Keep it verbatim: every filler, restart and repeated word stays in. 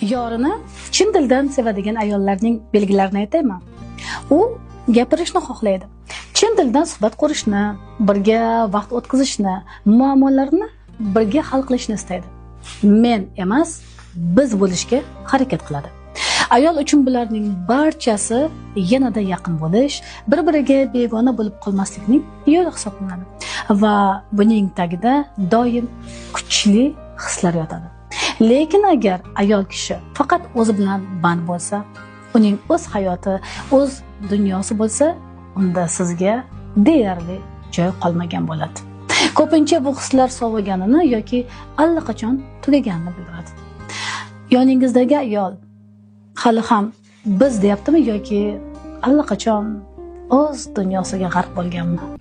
يارىنى چىن دىلدىن سېۋىدىگەن ئاياللارنىڭ بەلگىلىرىنى ئېيتايمەن. ئۇ گەپىرىشنى خوھلايدۇ. چىن دىلدىن سۆھبەت قۇرۇشنى، بىرگە ۋاقىت ئۆتكۈزۈشنى، مۇئاممالارنى بىرگە ھەل قىلىشنى ئىستەيدۇ. مەن ئەمەس، بىز بولۇشقا ھەرىكەت قىلىدۇ. ئايال ئۈچۈن بۇلارنىڭ بارچىسى يەنىدە يېقىن بولۇش، بىر-بىرىگە بىگانە بولۇپ قالماسلىقنىڭ يولى ھېسابلىنىدۇ. ۋە بۇنىڭ تېگىدە دائىم كۈچلۈك ھېسلار ياتىدۇ. لېكىن ئەگەر ئايال كىشى پەقەت ئۆزى بىلەن بار بولسا، ئۇنىڭ ئۆز ھاياتى، ئۆز دۇنياسى بولسا، ئۇندا سىزگە دېيەرلىك جاي قالمىغان بولىدۇ. كۆپىنچە بۇ ھېسلار سوۋۇغىنىنى ياكى ئاللىقاچان تۈگىگەننى بىلدۈرىدۇ. يېنىڭىزدىكى ئايال خېلىھەم بىز دەپتىمۇ ياكى ئاللىقاچان ئۆز دۇنياسىغا غەرق بولغانمۇ؟